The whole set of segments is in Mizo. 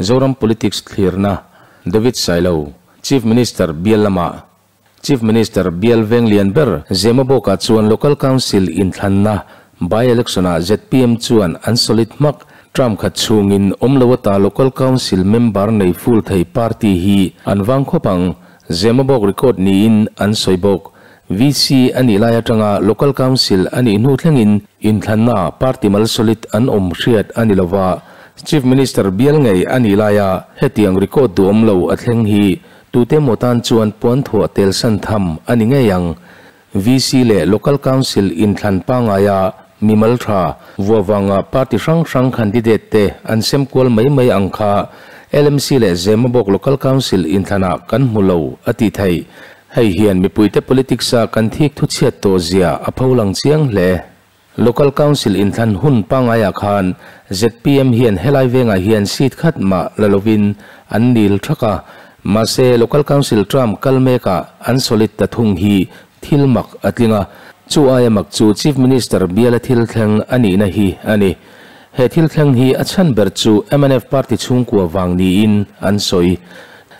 Zoram Politics thlirna, David Sailo, Chief Minister bial lamah Chief Minister bial veng lian ber Zemabawkah chuan Local Council inthlanna by-election-ah zpm chuan an solid hmak. Term khat chhungin awm lo ata Local Council member nei full thei party hi an vang khawp ang, Zemabawk record niin an sawi bawk. VC a nih lai atanga Local Council a nih hnu thlengin inthlanna party mal solid an awm hriat a ni lova, Chief Minister bial ngei a nih laia hetiang record duhawm lo a thleng hi tute maw tan chuan puanthuah tel san tham a ni ngei ang. VC leh Local Council inthlan pangaia mimal tha vuavanga party hrang hrang candidate te an sem kual mai mai ang kha LMC leh Zemabawk Local Council inthlanah kan hmu lo a tih theih. Hei hian mipuite politics-a kan thik thuchhiat tawh zia a pholang chiang hle. Local Council inthlan hun pangaiah khan zpm hian helai vengah hian seat khat mah la lovin an nil thak a, mahse Local Council term kal mekah an solid ta thung hi thil mak a tling a, chu aia mak chu Chief Minister biala thil thleng a nihna hi a ni. He thil thleng hi a chhan ber chu mnf party chhungkua vang niin an sawi.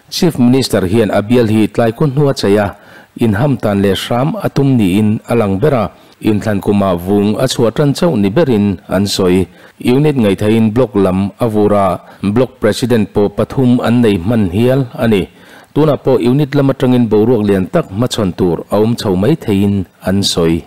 Chief Minister hian a bial hi tlai kun hnua chei a, inham tan leh hram a tum niin a lang ber a. Inthlan kumah vung a chhuah tan chauh ni berin an sawi. Unit ngaihtheiin Block lam a vur a, Block President pawh pathum an nei hman hial a ni. Tunah pawh Unit lam atangin boruak lian tak hmachhawn tur a awm chho mai theiin an sawi.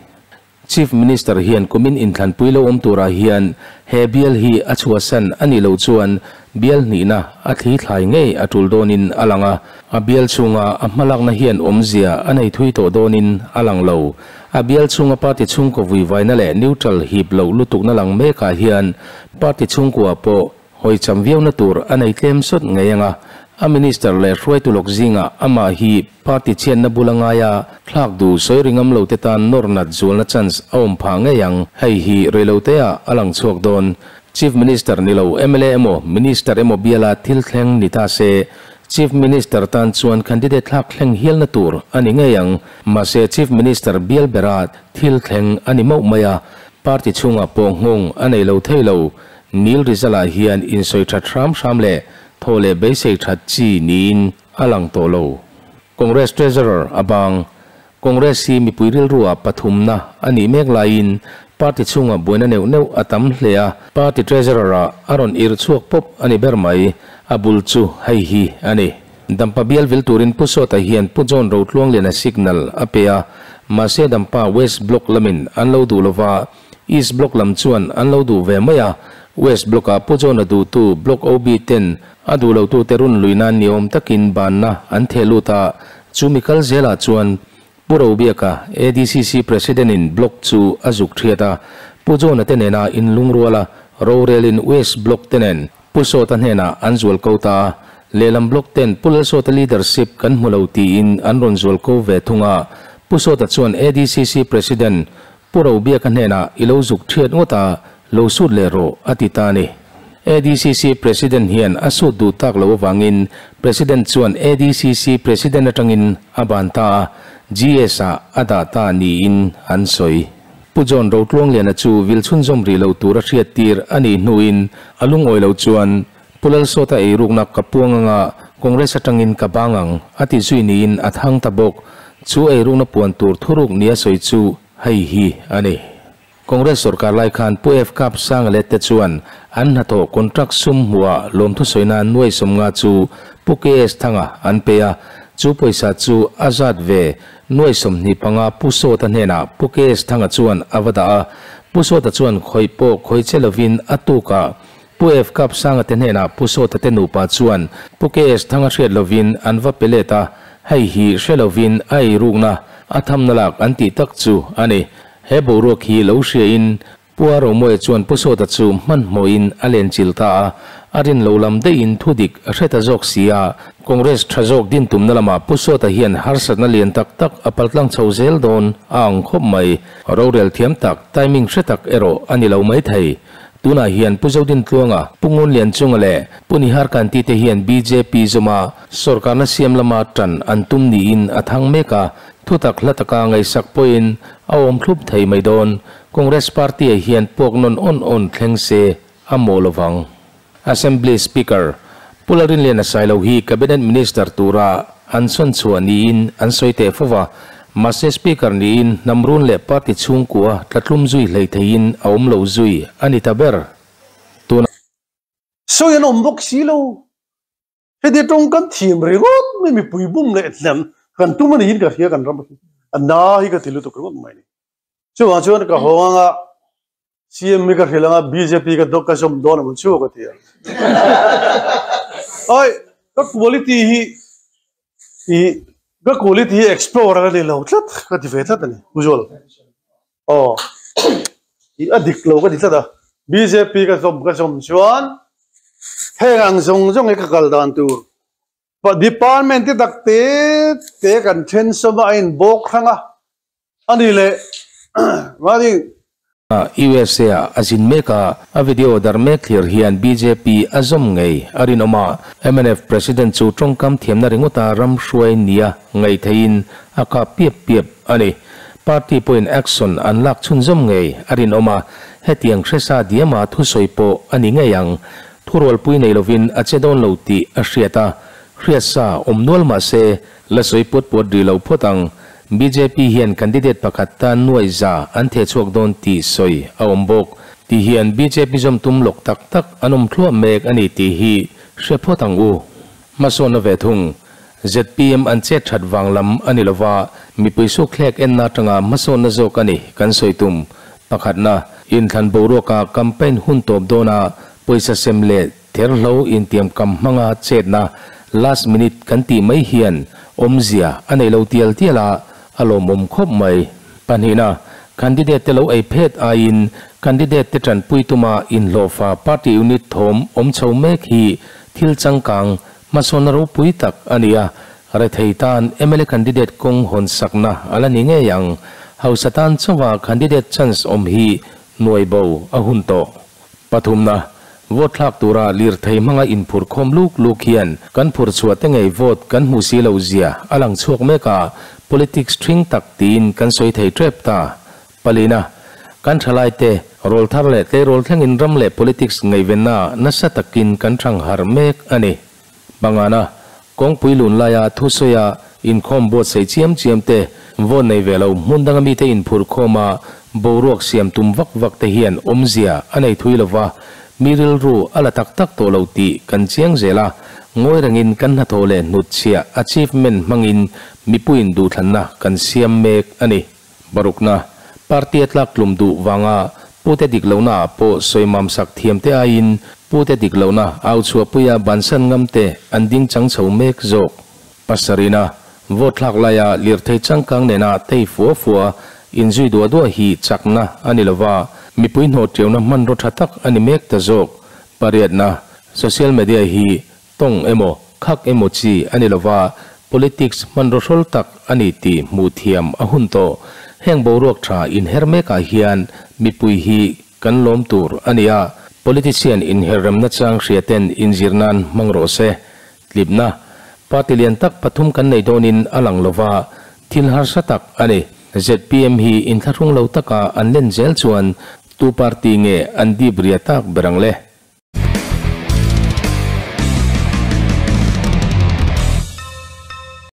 Chief Minister hian kumin inthlanpui lo awm turah hian he bial hi a chhuahsan a nih loh chuan bial hnihna a thli thlai ngei a tul dawnin a lang a, a bial chhunga a hmalakna hian awmzia a nei thui tawh dawnin a lang lo. A bial chhunga party chhungkaw vuivaina leh neutral hip loh lutukna lang mekah hian party chhungkua pawh hawi cham viauna tur a nei tlem sawt ngei ang a, a minister leh hruaitu lawk zingah amah hi party chhiatna bula ngaia thlak duh sawi ri ngam lo te tan nawr nat zualna chance a awm phah ngei ang. Hei hi reiloteah a lang chhuak dawn. Chief Minister ni lo mla emaw Minister emaw biala thil thleng ni ta se, Chief Minister tan chuan candidate thlak thleng hialna tur a ni ngei ang. Mahse Chief Minister bial bera thil thleng a ni mauh mai a, party chhungah pawh nghawng a nei lo thei lo. Nil result-ah hian insawi that hram hram leh thaw leh beisei that chi niin a lang tawh lo. Congress Treasurer a bang. Congress hi mipui rilruah pathumna a nih mek laiin party chhungah buaina neuh neuh a tam hle a, party treasurer-ah a rawn irh chhuak pawp a ni ber mai. A bul chu hei hi a ni. Dampa bial vil turin Pu Sawta hian Pu John Rotluangliana signal a pe a, mahse Dampa West Block lamin an lo duh lova, East Block lam chuan an lo duh ve mai a. West Block-ah Pu John-a duhtu Block OB ten a duh lotute run lui nan ni awm takin banna an theh lut a, Chu mi kal zelah chuan Pu Robiaka, ADCC President-in Block chu a zuk thiat a, Pu John-a te nena inlungrual a, rorelin West Block te nen Pu Sawta hnenah an zual ko ta a, lehlam Block ten Pu Lalsawta leadership kan hmu lo tiin an rawn zual ko ve thung a, Pu Sawta chuan ADCC President Pu Robiaka hnenah i lo zuk thiat ngawt a, lo sut leh rawh a ti ta a ni. ADCC President hian a sut duh tak loh avangin President chuan ADCC President atangin a ban ta a, GS-ah a dah ta niin an sawi. Pu John Rotluangliana chu vil chhunzawm rih loh tur a hriattir a nih hnuin a lungawi lo chuan Pu Lalsawta eirukna ka puang anga Congress atangin ka bang ang a ti zui niin a thang ta bawk. Chu eirukna puan tur thuruk nia sawi chu hei hi a ni. Congress sorkar lai khan Pu F Kap Sangalet te chuan an hnathawh contract sum hmuhah lawmthu sawina nuai 50 chu Pu KS Thanga an pe a, chu pawisa chu a zat ve nuai 25 Pu Sawta hnenah Pu KS Thanga chuan a va dah a, Pu Sawta chuan khawih pawh khawih che lovin a tukah Pu F Kap Sanga te hnenah Pu Sawta te nupa chuan Pu KS Thanga hriat lovin an va pe let a, hei hi hre lovin a eirukna a thamna lak an tih tak chu a ni. He boruak hi lo hriain Pu A Romoe chuan Pu Sawta chu hmanhmawhin a lenchil ta a, a rin lo lam daihin thudik a hre ta zawk si a. Congress tha zawk din tumna lamah Pu Sawta hian harsatna lian tak tak a paltlang chho zel dawn a ang khawp mai. Rorel thiam tak, timing hre tak erawh a ni lo mai thei. Tunah hian Pu Zodin Tluanga, Pu Ngun Lianchunga leh Pu Nihar Kanti te hian bjp zawma sorkarna siam lama tan an tum niin a thang mek a, Thutak hla taka ngaihsak pawhin a awm thlup thei mai dawn. Congress party-ah hian puak nawn awn awn thleng se a mawh lovang. Assembly Speaker, Pu Lalrinliana Sailo hi Cabinet Minister tura an sawn chhuah niin an sawi teh fo va, mahse Speaker niin hnam run leh party chhungkua tlatlum zui hlei theiin a awm lo zui a ni ta ber. Tuna. Sawi an awm bawk si lo. Heti tawngkam thiam ringawt mai mipui bum leh hnem kan tum a niin ka hria kan ram hi a na hi ka ti lutuk ringawt mai ni. Chuvang chuan ka haw anga CM hi ka hrilh anga bjp ka dawk ka zawm dawn ang chu ka ti a. Ai ka quality hi i ka quality hi explore a ni lo tlat ka ti ve tlat a ni Pu Zual. Aw i a dik lo ka ti tlat a bjp ka zawm ka zawm chuan heng ang zawng zawng hi ka kal dan tur department te tak te te kan then sawm a a inbawk hrang a a ni leh mahni USA ah a zin mek a, a video dar mek thlir hian bjp a zawm ngei a rinawm a, mnf President chu tawngkam thiamna ringawta ram hruai nia ngaih theihin a kap piap piap a ni. Party pawhin action an lak chhunzawm ngei a rinawm a, hetiang hresa diama thusawi pawh a ni ngei ang. Thurualpui nei lovin a che dawn lo tih a hriat a, hriatsa awm nual mah se la sawi puat puat rih lo phawt ang. Bjp hian candidate pakhat tan nuaih za an theh chhuak dawn tih sawi a awm bawk. Ti hian bjp zawm tum lawk tak tak an awm thluah mek a ni tih hi hre phawt ang u. Hmasawnna ve thung. Zpm an chet that vang lam a ni lova, mipui sukthlek enna atanga hmasawnna zawk a ni kan sawi tum. Pakhatna, inthlan boruaka campaign hun tawp dawna pawisa sem leh therhlo intiamkam hmanga chetna last minute kan tih mai hian awmzia a nei lo tial tial a, a lawmawm khawp mai. Pahnihna, candidate te lo ei phet aiin candidate te tanpui tuma inhlawhfa party unit thawm awm chho mek hi thil changkang Hmasawnna ropui tak a ni a, rethei tan mla candidate kawng hawn sakna a la ni ngei ang. Hausa tan chauha candidate chance awm hi nuai bo a hun tawh. Pathumna, vote thlak tura lirthei hmanga inphur khawm luk luk hian kan phur chhuah te ngei vote kan hmu si lo zia a lang chhuak mek a, politics ṭhing tak tiin kan sawi thei ṭep ta. Palina, kan thalaite rawl thar leh tleirawl thlengin ram leh politics ngaihvenna nasa takin kan thang harh mek a ni. Pangana, kawngpui lun laia thusawi-a inkhawm buatsaih chiam chiam te, vote nei ve lo hmun danga mite inphur khawma boruak siam tum vak vak te hian awmzia a nei thui lo va, mi rilru a la tak tak tawh lo tih kan chiang zel a, ngawi rengin kan hnathawh leh hnutchhiah achievement hmangin mipuiin duhthlanna kan siam mek a ni. Parukna, Party a tlak tlum duh vanga pute dik lohna ah pawh sawi mam sak thiam te aiin pute dik lohna au chhuahpuia bansan ngam te an ding chang chho mek zawk. Pasarina, Vote thlak laia lirthei changkang nena tei fua fua inzui duah duah hi chakna a ni lova, mipui hnawh tiauna hmanraw tha tak a ni mek ta zawk. Pariatna, Social media hi Tawng emaw, khak emaw chi a ni lova, politics hmanraw hrawl tak a ni tih hmuh thiam a hun tawh. Heng boruak tha inher mekah hian mipui hi kan lawm tur a ni a, politician inherremna chang hria ten inzir nan hmang rawh se. Tlipna, Party lian tak pathum kan nei dawnin a lang lova, thil harsa tak a ni. Zpm hi inthlahrung lo taka an len zel chuan tu party nge an dip ria tak ber ang le?